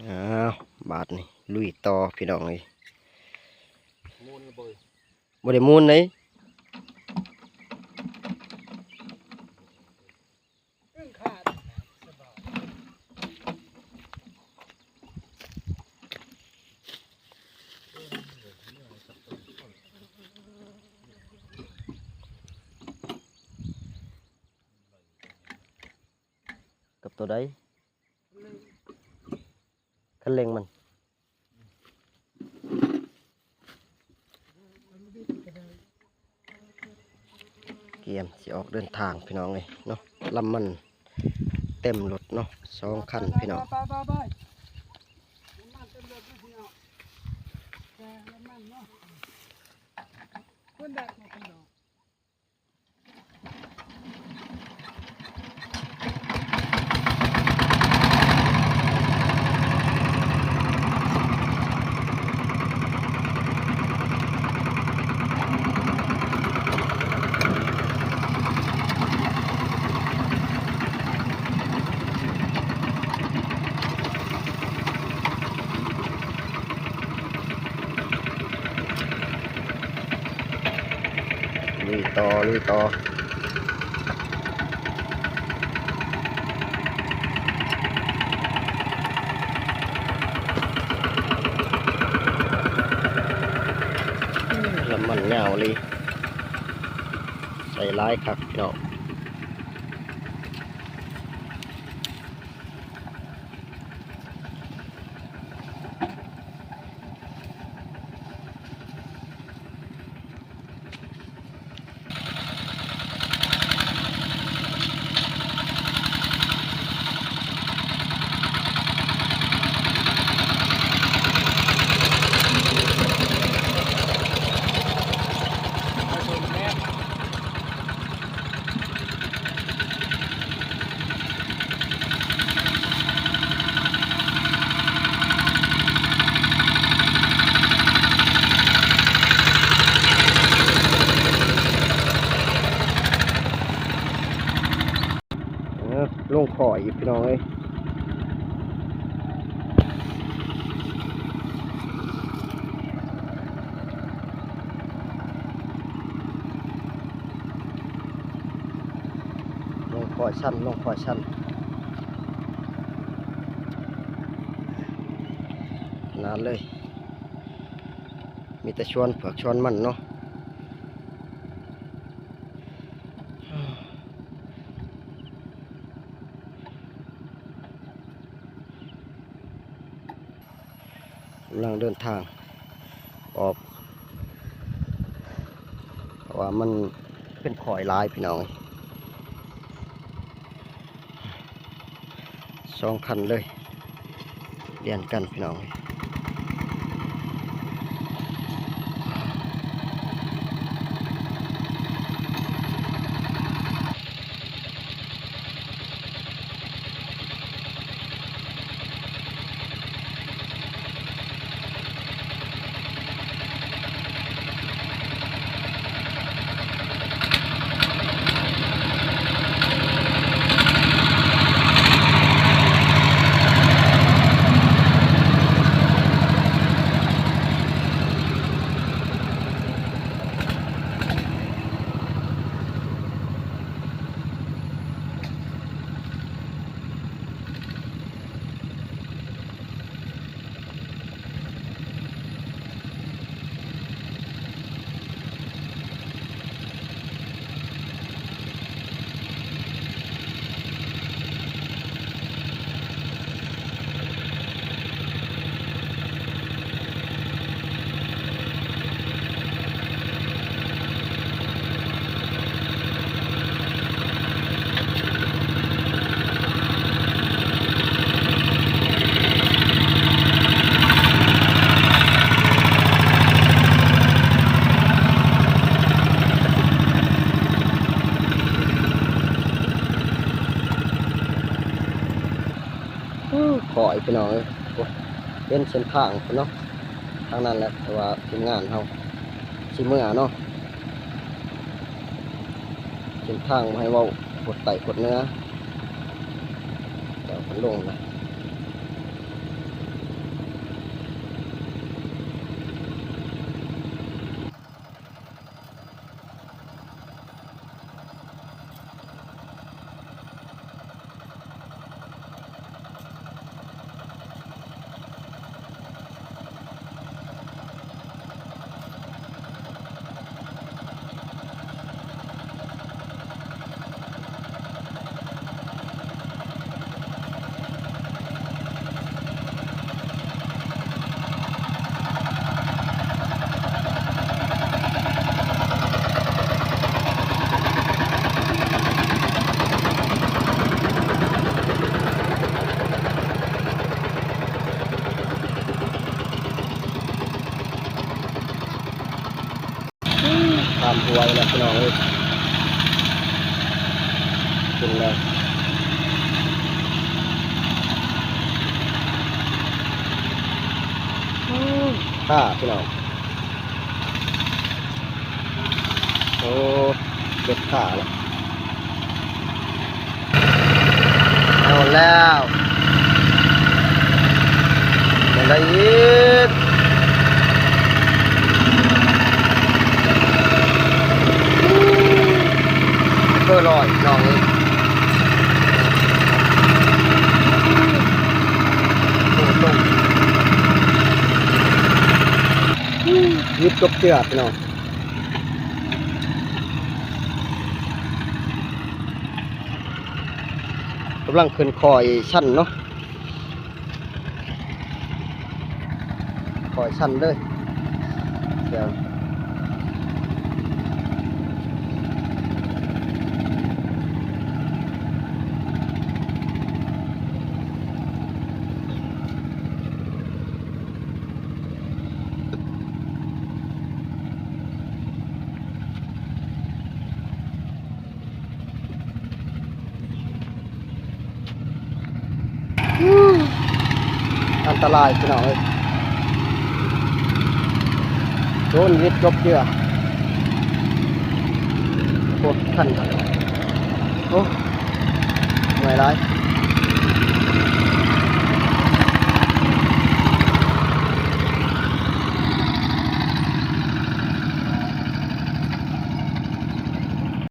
ອ້າວ ບາດນີ້ລຸຍຕໍ່ພີ່ນ້ອງເອີຍ. ໝູນລະບໍ່? ບໍ່ໄດ້ໝູນເດ້. ກັບໂຕໃດ? ຄັນເລັ່ງມັນ ກຽມຊິອອກເດີນທາງພີ່ນ້ອງເອີຍເນາະ. ລຳມັນເຕັມລົດເນາະ ສອງຄັນພີ່ນ້ອງ. ໄປໆໆໆ ນ້ຳມັນເຕັມລົດເດີພີ່ນ້ອງ ແຕ່ນ້ຳມັນເນາະ ຄົນແດດມາເປັນດອກ. ລຸຍຕໍ່ ລຸຍຕໍ່. ລຳມັນຍາວອີ່ຫຼີ ໃສ່ຫຼາຍຄັກພີ່ນ້ອງ. ເອີ ລົງຄໍອີກພີ່ນ້ອງເອີຍ. ລົງຄ່ອຍຊັນ ລົງຄ່ອຍຊັນ ຂະໜາດເລີຍ. ມີແຕ່ຊວນເຜືອກຊວນມັນເນາະ. ກຳລັງເດີນທາງອອກ ເພາະວ່າມັນເປັນຂ້ອຍຫຼາຍພີ່ນ້ອງເອີຍ. ສອງຄັນເລີຍ ລຽນກັນພີ່ນ້ອງ. ໂອ້ ຂ້ອຍພີ່ນ້ອງເອີຍ ໂອ້ ເຫັນເສັ້ນທາງພຸ້ນເນາະ ທາງນັ້ນແຫຼະ ແຕ່ວ່າທີມງານເຮົາຊິເມືອເນາະ ເສັ້ນທາງບໍ່ໃຫ້ເວົ້າ ກົດໃຕ້ກົດເໜືອ ແຕ່ເພິ່ນລົງນະ. ໄປແລ້ວພີ່ນ້ອງເອີຍ ຂຶ້ນແລ້ວ ໂອ້ ຂ້າພີ່ນ້ອງ ໂອ້ ເຈັບຂາແລ້ວ ເອົາແລ້ວ ຍັງໄດ້ອີກ ເກີນຮ້ອຍ ນ້ອງເອີຍ ໂອ້ ລົງ ວິດຈົບເທື່ອພີ່ນ້ອງ. ກຳລັງຂຶ້ນຄ້ອຍຊັນເນາະ ຄ້ອຍຊັນເລີຍ ແຖວ ອັນຕະລາຍພີ່ນ້ອງເອີຍ ໂດນວິດຈົບເຈື່ອ ໂອ້ ຄັນ ໂອ້ ເມື່ອຍຫຼາຍ.